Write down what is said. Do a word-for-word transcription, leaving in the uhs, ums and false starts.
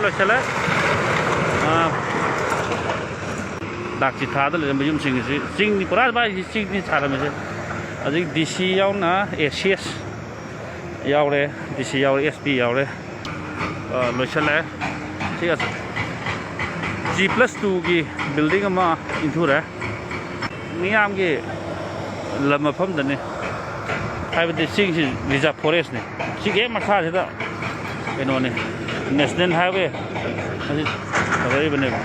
ꯂꯣꯏꯁꯤꯜꯂꯦ꯫ ꯑꯥ, ꯗꯥꯛ ꯆꯤꯊꯥꯗ ꯂꯩꯔꯝꯕ ꯌꯨꯝꯁꯤꯡ ꯑꯁꯤ ꯆꯤꯡꯅꯤ, ꯄꯨꯔꯥ ꯚꯥꯏ ꯆꯤꯡꯅꯤ ꯁꯥꯔꯝꯃꯤꯁꯦ꯫ ꯍꯧꯖꯤꯛ ꯗꯤ ꯁꯤ ꯌꯥꯎꯅ ꯑꯦ ꯁꯤ ꯑꯦꯁ ꯌꯥꯎꯔꯦ, ꯗꯤ ꯁꯤ ꯌꯥꯎꯔꯦ, ꯑꯦꯁ ꯄꯤ ꯌꯥꯎꯔꯦ꯫ ꯑꯥ, ꯂꯣꯏꯁꯤꯜꯂꯦ꯫ ꯁꯤ G plus twoꯒꯤ building ꯑꯃ ꯏꯟꯊꯨꯔꯦ꯫ ꯃꯤꯌꯥꯝꯒꯤ ꯂꯝ ꯃꯐꯝꯗꯅꯤ, ꯍꯥꯏꯕꯗꯤ ꯆꯤꯡꯁꯤ reserve forestꯅꯤ꯫ ꯁꯤꯒꯤ ꯍꯦꯛ ꯃꯈꯥꯁꯤꯗ ꯀꯩꯅꯣꯅꯤ, national highway ꯑꯁꯤ ꯐꯖꯔꯤꯕꯅꯦꯕ꯫